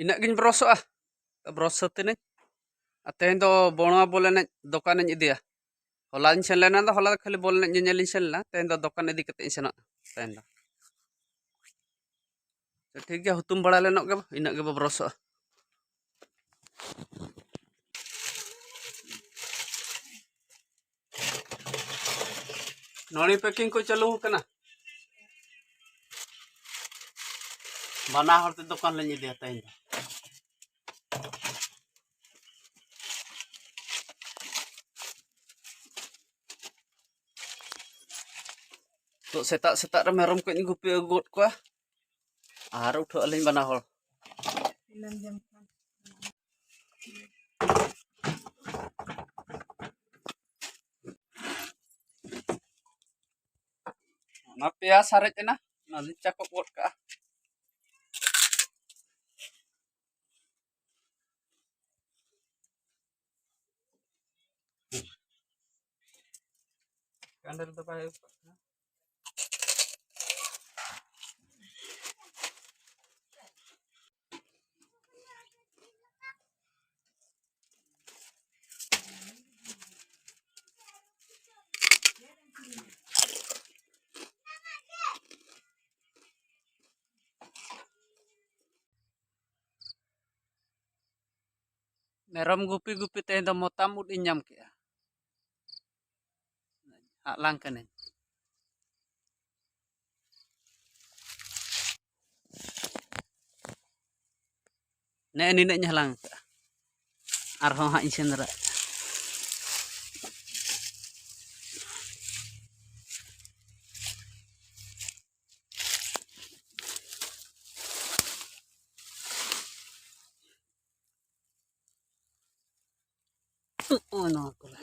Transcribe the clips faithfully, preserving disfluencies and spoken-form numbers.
ᱤᱱᱟᱹᱜ ᱜᱤᱧ ᱵᱨᱚᱥᱚᱜᱼᱟ᱾ ᱵᱨᱚᱥ ᱥᱟᱹᱛ ᱮᱱᱟᱹᱧ᱾ ᱟᱨ ᱛᱮᱦᱮᱧ ᱫᱚ ᱵᱚᱲᱚᱣᱟ ᱵᱚᱞ ᱮᱱᱮᱡ ᱫᱚᱠᱟᱱᱤᱧ ᱤᱫᱤᱭᱟ᱾ ᱦᱚᱞᱟᱧ ᱥᱮᱱ ᱞᱮᱱᱟ, ᱫᱚ ᱦᱚᱞᱟ ᱫᱚ ᱠᱷᱟᱹᱞᱤ ᱵᱚᱞ ᱮᱱᱮᱡ ᱧᱮᱧᱮᱞᱤᱧ ᱥᱮᱱ ᱞᱮᱱᱟ᱾ ᱛᱮᱦᱮᱧ ᱫᱚ ᱫᱚᱠᱟᱱ ᱤᱫᱤ ᱠᱟᱛᱮ ᱤᱧ ᱥᱮᱱᱚᱜᱼᱟ᱾ ᱛᱮᱦᱮᱧ ᱫᱚ ᱴᱷᱤᱠ ᱜᱮᱭᱟ, ᱦᱩᱛᱩᱢ ᱵᱟᱲᱟ ᱞᱮᱱᱚᱜ ᱜᱮ, ᱤᱱᱟᱹᱜ ᱜᱮᱵᱚ ᱵᱨᱚᱥᱚᱜᱼᱟ᱾ ᱱᱚᱲᱤ ᱯᱮᱠᱤᱝ ᱠᱚ ᱪᱟᱹᱞᱩ ᱟᱠᱟᱱᱟ᱾ ᱵᱟᱱᱟ ᱦᱚᱲ ᱛᱮ ᱫᱚᱠᱟᱱ ᱞᱤᱧ ᱤᱫᱤᱭᱟ ᱛᱮᱦᱮᱧ ᱫᱚ᱾ ᱛᱚ, ᱥᱮᱛᱟᱜ ᱥᱮᱛᱟᱜ ᱨᱮ ᱢᱮᱨᱚᱢ ᱠᱚᱧ ᱜᱩᱯᱤ ᱟᱹᱜᱩ ᱜᱚᱫ ᱠᱚᱣᱟ ᱟᱨ ᱩᱴᱷᱟᱹᱜ ᱟᱹᱞᱤᱧ ᱵᱟᱱᱟ ᱦᱚᱲ᱾ ᱚᱱᱟ ᱯᱮᱭᱟ ᱥᱟᱨᱮᱡ ᱮᱱᱟ, ᱚᱱᱟ ᱞᱤᱧ ᱪᱟᱠᱚᱵ ᱜᱚᱫ ᱠᱟᱜᱼᱟ᱾ ᱠᱮᱱᱰᱮᱞ ᱫᱚ ᱵᱟᱭ ᱩᱯᱟᱹᱜ ᱠᱟᱱᱟ᱾ ᱢᱮᱨᱚᱢ ᱜᱩᱯᱤ ᱜᱩᱯᱤ ᱛᱮᱦᱮᱧ ᱫᱚ ᱢᱚᱛᱟᱢ ᱩᱫ ᱤᱧ ᱧᱟᱢ ᱠᱮᱜᱼᱟ᱾ ᱦᱟᱞᱟᱝ ᱠᱟᱹᱱᱟᱹᱧ᱾ ᱱᱮᱜᱼᱮ ᱱᱤᱱᱟᱹᱜ ᱤᱧ ᱦᱟᱞᱟᱝ ᱠᱟᱜᱼᱟ, ᱟᱨᱦᱚᱸ ᱦᱟᱸᱜ ᱤᱧ ᱥᱮᱸᱫᱽᱨᱟᱭᱟ᱾ ᱱᱚᱜᱼᱚᱭ ᱱᱚᱣᱟ ᱠᱚᱨᱮ᱾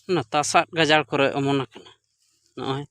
ᱚᱱᱟ ᱛᱟᱥᱟᱫ ᱜᱟᱡᱟᱲ ᱠᱚᱨᱮ ᱚᱢᱚᱱ ᱟᱠᱟᱱᱟ᱾ ᱱᱚᱜᱼᱚᱭ᱾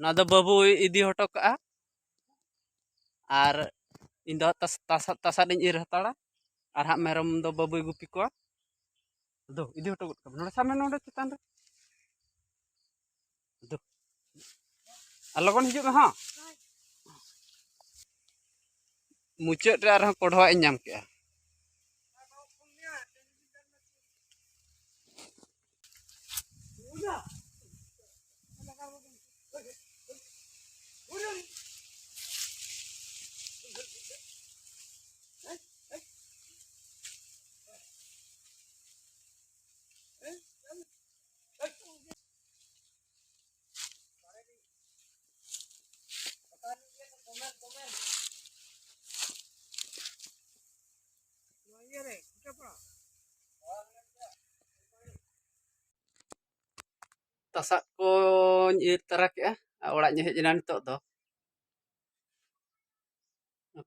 ᱱᱚᱣᱟ ᱫᱚ ᱵᱟᱹᱵᱩᱭ ᱤᱫᱤ ᱦᱚᱴᱚ ᱠᱟᱜᱼᱟ, ᱟᱨ ᱤᱧ ᱫᱚ ᱛᱟᱥ-, ᱛᱟᱥᱟᱫ, ᱛᱟᱥᱟᱫ ᱤᱧ ᱤᱨ ᱦᱟᱛᱟᱲᱟ, ᱟᱨ ᱦᱟᱸᱜ ᱢᱮᱨᱚᱢ ᱫᱚ ᱵᱟᱹᱵᱩᱭ ᱜᱩᱯᱤ ᱠᱚᱣᱟ᱾ ᱫᱩ, ᱤᱫᱤ ᱦᱚᱴᱚ ᱜᱚᱫ ᱠᱟᱜ ᱢᱮ᱾ ᱱᱚᱰᱮ ᱥᱟᱵ ᱢᱮ, ᱱᱚᱰᱮ ᱪᱮᱛᱟᱱ ᱨᱮ᱾ ᱫᱩ᱾ ᱟᱨ ᱞᱚᱜᱚᱱ ᱦᱤᱡᱩᱜ ᱢᱮ ᱦᱚᱸ᱾ ᱢᱩᱪᱟᱹᱫ ᱨᱮ ᱟᱨᱦᱚᱸ ᱠᱚᱰᱷᱚᱣᱟᱜ ᱤᱧ ᱧᱟᱢ ᱠᱮᱜᱼᱟ᱾ ᱛᱟᱥᱟᱫ ᱠᱚᱧ ᱤᱨ ᱛᱟᱨᱟ ᱠᱮᱜᱼᱟ᱾ ᱟᱨ ᱚᱲᱟᱜ ᱤᱧ ᱦᱮᱡ ᱮᱱᱟ ᱱᱤᱛᱚᱜ ᱫᱚ᱾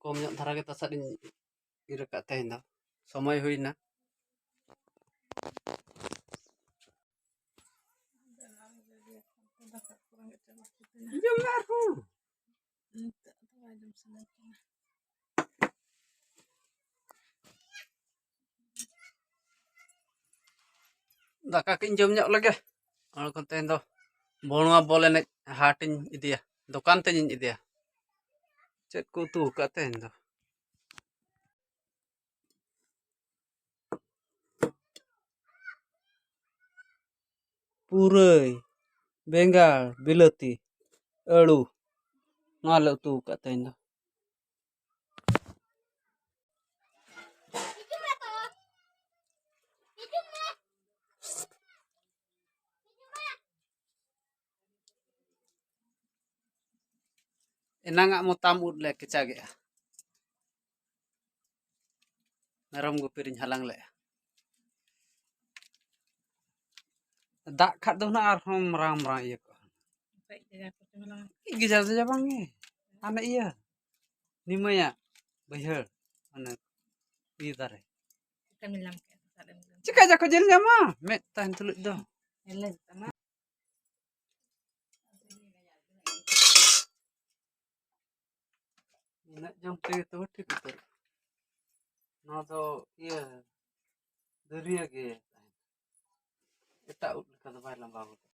ᱠᱚᱢ ᱧᱚᱜ ᱫᱷᱟᱨᱟ ᱜᱮ ᱛᱟᱥᱟᱫ ᱤᱧ ᱤᱨ ᱟᱠᱟᱫ ᱛᱮᱦᱮᱧ ᱫᱚ᱾ ᱥᱚᱢᱚᱭ ᱦᱩᱭᱱᱟ᱾ ᱡᱚᱢ ᱢᱮ ᱟᱨᱦᱚᱸ᱾ ᱱᱤᱛᱚᱜ ᱫᱚ ᱵᱟᱭ ᱡᱚᱢ ᱥᱟᱱᱟ ᱠᱟᱱᱟ᱾ ᱫᱟᱠᱟ ᱠᱚᱧ ᱡᱚᱢ ᱧᱚᱜ ᱞᱮᱜᱮ᱾ ᱚᱱᱟ ᱠᱷᱚᱱ ᱛᱮᱦᱮᱧ ᱫᱚ ᱵᱚᱲᱩᱣᱟ ᱵᱚᱞ ᱮᱱᱮᱡ ᱦᱟᱴ ᱤᱧ ᱤᱫᱤᱭᱟ, ᱫᱚᱠᱟᱱ ᱛᱮᱧ ᱤᱫᱤᱭᱟ᱾ ᱪᱮᱫ ᱠᱚ ᱩᱛᱩ ᱟᱠᱟᱫ ᱛᱮᱦᱮᱧ ᱫᱚ? ᱯᱩᱨᱟᱹᱭ, ᱵᱮᱸᱜᱟᱲ, ᱵᱤᱞᱟᱹᱛᱤ, ᱟᱹᱲᱩ, ᱱᱚᱣᱟ ᱞᱮ ᱩᱛᱩ ᱟᱠᱟᱫ ᱛᱮᱦᱮᱧ ᱫᱚ᱾ ᱮᱱᱟᱝᱟᱜ ᱢᱚᱛᱟᱢ ᱩᱫ ᱞᱮ ᱠᱮᱪᱟᱜᱮᱜᱼᱟ᱾ ᱢᱮᱨᱚᱢ ᱜᱩᱯᱤ ᱨᱤᱧ ᱦᱟᱞᱟᱝ ᱞᱮᱜᱼᱟ᱾ ᱫᱟᱜ ᱠᱷᱟᱡ ᱫᱚ ᱦᱩᱱᱟᱹᱝ ᱟᱨᱦᱚᱸ ᱢᱟᱨᱟᱝ ᱢᱟᱨᱟᱝ ᱤᱭᱟᱹ ᱠᱚᱜᱼᱟ᱾ ᱜᱮᱡᱟᱨ ᱫᱚ ᱵᱟᱝ ᱜᱮ᱾ ᱦᱟᱱᱮ ᱤᱭᱟᱹ, ᱱᱤᱢᱟᱹᱭᱟᱜ ᱵᱟᱹᱭᱦᱟᱹᱲ, ᱚᱱᱮ ᱤᱭᱟᱹ ᱫᱟᱨᱮ᱾ ᱪᱤᱠᱟ ᱡᱟᱠᱚ ᱡᱮᱞ ᱧᱟᱢᱟ? ᱢᱮᱫ ᱛᱟᱦᱮᱱ ᱛᱩᱞᱩᱡ ᱫᱚ᱾ ᱤᱱᱟᱹᱜ ᱡᱚᱢ ᱛᱮᱜᱮ ᱛᱚ ᱴᱷᱤᱠ ᱩᱛᱟᱹᱨᱚᱜᱼᱟ᱾ ᱱᱚᱣᱟ ᱫᱚ ᱤᱭᱟᱹ, ᱫᱟᱹᱨᱭᱟᱹ ᱜᱮ ᱛᱟᱦᱮᱱᱟ᱾ ᱮᱴᱟᱜ ᱩᱫ ᱞᱮᱠᱟ ᱫᱚ ᱵᱟᱭ ᱞᱟᱸᱵᱟᱣ ᱜᱚᱫᱚᱜᱼᱟ᱾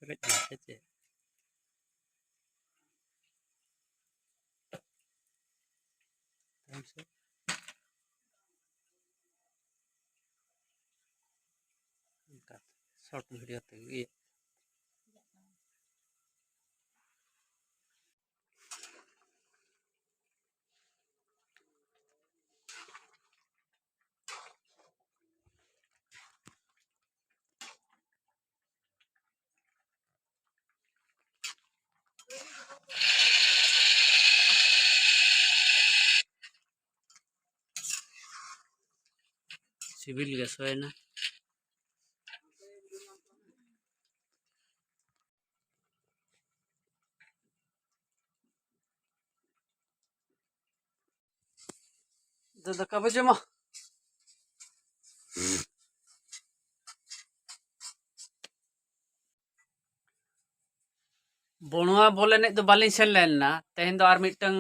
ᱢᱤᱫ ᱫᱤᱱ ᱥᱮ ᱪᱮᱫ? ᱛᱟᱭᱚᱢ ᱥᱮᱫ᱾ ᱚᱱᱠᱟ short video ᱛᱮᱜᱮ ᱤᱭᱟᱹ᱾ ᱥᱤᱵᱤᱞ ᱜᱮ ᱥᱚᱭᱮᱱᱟ᱾ ᱫᱟ-, ᱫᱟᱠᱟ ᱯᱮ ᱡᱚᱢᱟ? ᱵᱚᱲᱣᱟ ᱵᱚᱞ ᱮᱱᱮᱡ ᱫᱚ ᱵᱟᱹᱞᱤᱧ ᱥᱮᱱ ᱞᱮᱱᱟ᱾ ᱛᱮᱦᱮᱧ ᱫᱚ ᱟᱨ ᱢᱤᱫᱴᱟᱝ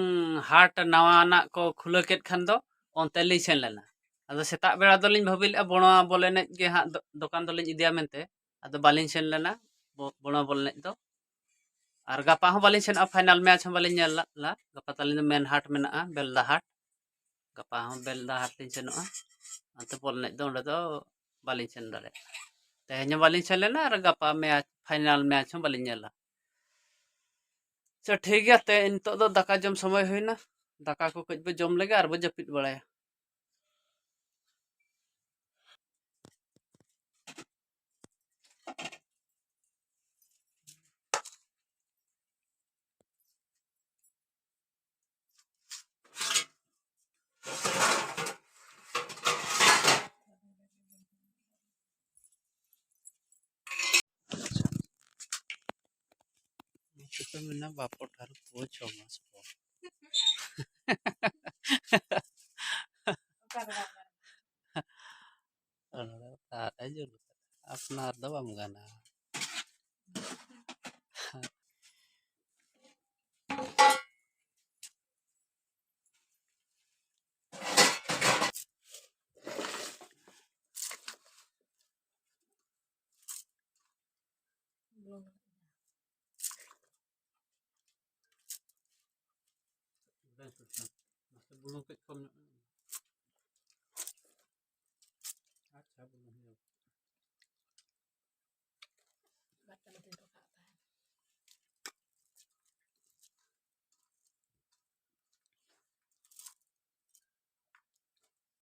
ᱦᱟᱴ ᱱᱟᱣᱟᱱᱟᱜ ᱠᱚ ᱠᱷᱩᱞᱟᱹᱣ ᱠᱮᱫ ᱠᱷᱟᱱ ᱫᱚ ᱚᱱᱛᱮ ᱞᱤᱧ ᱥᱮᱱ ᱞᱮᱱᱟ᱾ ᱟᱫᱚ ᱥᱮᱛᱟᱜ ᱵᱮᱲᱟ ᱫᱚᱞᱤᱧ ᱵᱷᱟᱹᱵᱤ ᱞᱮᱫᱼᱟ ᱵᱚᱲᱣᱟ ᱵᱚᱞ ᱮᱱᱮᱡ ᱜᱮ ᱦᱟᱸᱜ ᱫᱚ-, ᱫᱚᱠᱟᱱ ᱫᱚᱞᱤᱧ ᱤᱫᱤᱭᱟ ᱢᱮᱱᱛᱮ᱾ ᱟᱫᱚ ᱵᱟᱹᱞᱤᱧ ᱥᱮᱱ ᱞᱮᱱᱟ ᱵᱚ-, ᱵᱚᱲᱣᱟ ᱵᱚᱞ ᱮᱱᱮᱡ ᱫᱚ᱾ ᱟᱨ ᱜᱟᱯᱟ ᱦᱚᱸ ᱵᱟᱹᱞᱤᱧ ᱥᱮᱱᱚᱜᱼᱟ, final match ᱦᱚᱸ ᱵᱟᱹᱞᱤᱧ ᱧᱮᱞ ᱞᱟ-, ᱞᱟ᱾ ᱜᱟᱯᱟ ᱛᱟᱹᱞᱤᱧ ᱫᱚ ᱢᱮᱱ ᱦᱟᱴ ᱢᱮᱱᱟᱜᱼᱟ, ᱵᱮᱞᱫᱟ ᱦᱟᱴ᱾ ᱜᱟᱯᱟ ᱦᱚᱸ ᱵᱮᱞᱫᱟ ᱦᱟᱴ ᱞᱤᱧ ᱥᱮᱱᱚᱜᱼᱟ᱾ ᱚᱱᱛᱮ ᱵᱚᱞ ᱮᱱᱮᱡ ᱫᱚ ᱚᱸᱰᱮ ᱫᱚ ᱵᱟᱹᱞᱤᱧ ᱥᱮᱱ ᱫᱟᱲᱮᱭᱟᱜᱼᱟ᱾ ᱛᱮᱦᱮᱧ ᱦᱚᱸ ᱵᱟᱹᱞᱤᱧ ᱥᱮᱱ ᱞᱮᱱᱟ ᱟᱨ ᱜᱟᱯᱟ ᱢᱮᱭᱟᱪ, final match ᱦᱚᱸ ᱵᱟᱹᱞᱤᱧ ᱧᱮᱞᱟ᱾ ᱟᱪᱪᱷᱟ, ᱴᱷᱤᱠ ᱜᱮᱭᱟ, ᱛᱮ ᱱᱤᱛᱚᱜ ᱫᱚ ᱫᱟᱠᱟ ᱡᱚᱢ ᱥᱚᱢᱚᱭ ᱦᱩᱭᱱᱟ᱾ ᱫᱟᱠᱟ ᱠᱚ ᱠᱟᱹᱡ ᱵᱚ ᱡᱚᱢ ᱞᱮᱜᱮ ᱟᱨ ᱵᱚ ᱡᱟᱹᱯᱤᱫ ᱵᱟᱲᱟᱭᱟ᱾ ᱱᱤᱛᱚᱜ ᱫᱚ ᱢᱮᱱᱟ ᱵᱟᱯᱚ ᱴᱷᱟᱨ ᱯᱩ ᱪᱷᱚ ᱢᱟᱥ ᱯᱚᱨ᱾ ᱚᱱᱟ ᱫᱚ ᱛᱟᱦᱞᱮ ᱡᱩᱞᱩᱜ ᱠᱟᱱᱟ᱾ ᱟᱯᱱᱟᱨ ᱫᱚ ᱵᱟᱢ ᱜᱟᱱᱟ᱾ ᱠᱟᱹᱡ ᱠᱚᱢ ᱧᱚᱜ ᱢᱮ᱾